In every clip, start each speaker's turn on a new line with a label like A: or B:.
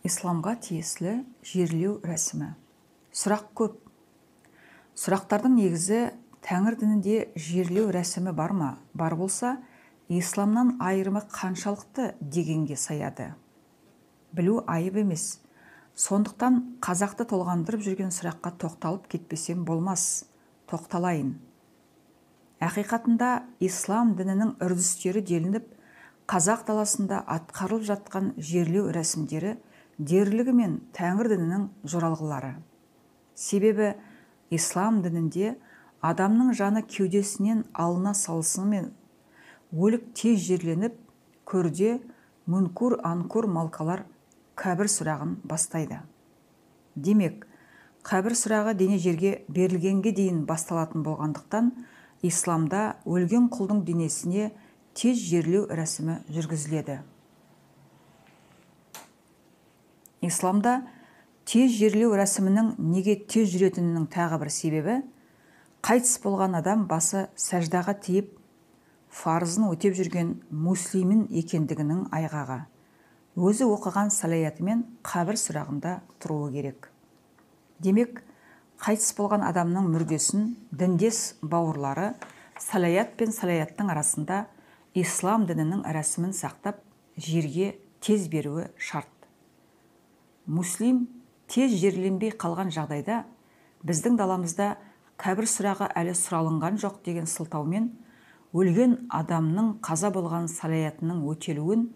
A: Исламға тиесілі жерлеу рәсімі. Сұрақ көп. Сұрақтардың негізі тәңір дінінде жерлеу рәсімі бар ма? Бар болса, исламнан айырымы қаншалықты дегенге саяды. Білу айып емес. Сондықтан қазақты толғандырып жүрген сұраққа тоқталып кетпесем болмас. Тоқталайын. Ақиқатында ислам дінінің үрдістері делініп, қазақ даласында атқарылып жатқан жерлеу рәсімдері дерлігімен тәңір дінінің жоралғылары. Себебі ислам дінінде адамның жаны кеудесінен алына салысымен өлік тез жерленіп, көрде мүнкур-анкур малкалар қабір сұрағын бастайды. Демек, қабір сұрағы дене жерге берілгенге дейін басталатын болғандықтан, исламда өлген құлдың денесіне тез жерлеу рәсімі жүргізіледі. Исламда тез жерлеу рәсімінің неге тез жүретінінің тағы бір себебі, қайтыс болған адам басы сәждаға тиіп, фарызын өтеп жүрген муслимин екендігінің айғағы. Өзі оқыған салаятымен қабір сұрағында тұруы керек. Демек, қайтыс болған адамның мүрдесін діндес бауырлары салаят пен салаяттың арасында ислам дінінің рәсімін сақтап, жерге тез беруі шарт. Муслим тез жерленбей қалған жағдайда біздің даламызда қабір сұрағы әлі сұралынған жоқ деген сылтаумен өлген адамның қаза болған салаятының өтелуін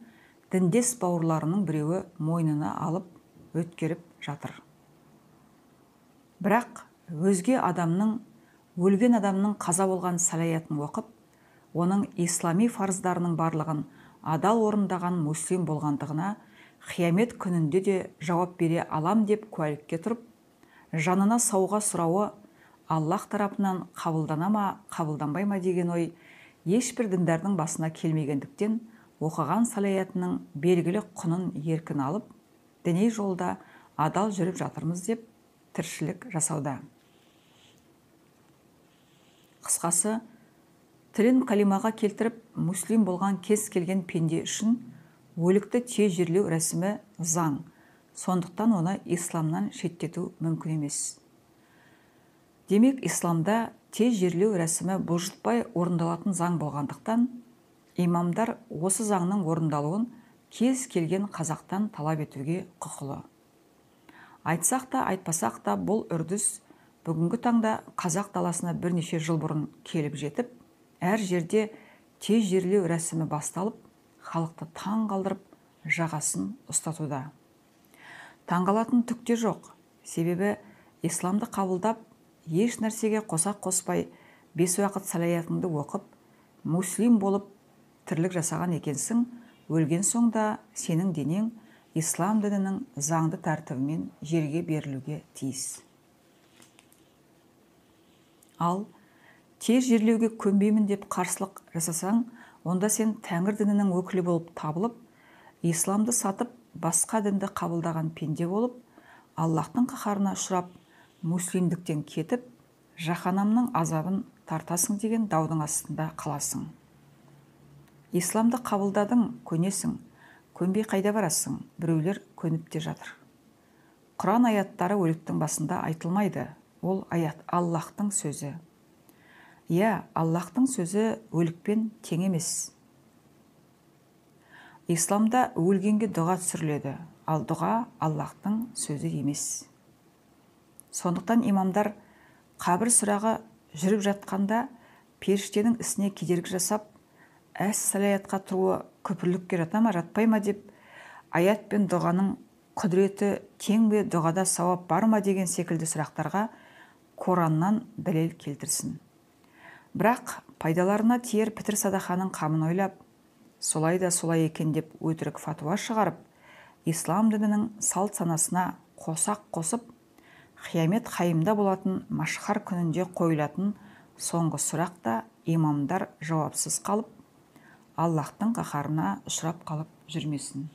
A: діндес бауырларының біреуі мойнына алып өткеріп жатыр. Бірақ өзге адамның өлген адамның қаза болған салаятын оқып, оның ислами фарыздарының барлығын адал орындаған муслим болғандығына қиямет күнінде де жауап бере алам деп куәлікке тұрып, жанына сауға сұрауы Аллах тарапынан қабылдана ма, қабылданбай ма деген ой ешбір діндардың басына келмегендіктен оқыған салаятының белгілі құнын еркін алып, діни жолда адал жүріп жатырмыз деп тіршілік жасауда. Қысқасы, тілін калимаға келтіріп, муслим болған кез келген пенде үшін өлікті тез жерлеу рәсімі заң, сондықтан оны исламнан шеттету мүмкін емес. Демек, исламда тез жерлеу рәсімі бұлжытпай орындалатын заң болғандықтан, имамдар осы заңның орындалуын кез келген қазақтан талап етуге құқылы. Айтсақ та, айтпасақ та, бұл үрдіс бүгінгі таңда қазақ даласына бірнеше жыл бұрын келіп жетіп, әр жерде тез жерлеу рәсімі басталып, халықты таң қалдырып, жағасын ұстатуда. Таңғалатын түк те жоқ, себебі исламды қабылдап, еш нәрсеге қосақ қоспай, бес уақыт салаятыңды оқып, муслим болып тірлік жасаған екенсің, өлген соң да сенің денең ислам дінінің заңды тәртібімен жерге берілуге тиіс. Ал тез жерлеуге көнбеймін деп қарсылық жасасаң, онда сен тәңір дінінің өкілі болып табылып, исламды сатып, басқа дінді қабылдаған пенде болып, Аллахтың қаһарына ұшырап, муслимдіктен кетіп, жаһаннамның азабын тартасың деген даудың астында қаласың. Исламды қабылдадың, көнесің, көнбей қайда барасың, біреулер көніп те жатыр. Құран аяттары өліктің басында айтылмайды, ол аят Аллахтың сөзі. Иә, Аллахтың сөзі өлікпен тең емес. Исламда өлгенге дұға түсіріледі, ал дұға Аллахтың сөзі емес. Сондықтан имамдар қабір сұрағы жүріп жатқанда періштенің ісіне кедергі жасап, әс-салаятқа тұруы күпірлікке жата ма, жатпай ма деп, аят пен дұғаның құдіреті тең бе, дұғада сауап бар ма деген секілді сұрақтарға Кораннан дәлел келтірсін. Бірақ пайдаларына тиер пітір садақаның қамын ойлап, солай да солай екен деп өтірік фатуа шығарып, ислам дінінің салт санасына қосақ қосып, қиямет қайымда болатын машхар күнінде қойылатын соңғы сұрақ та имамдар жауапсыз қалып, Аллахтың қаһарына ұшырап қалып жүрмесін.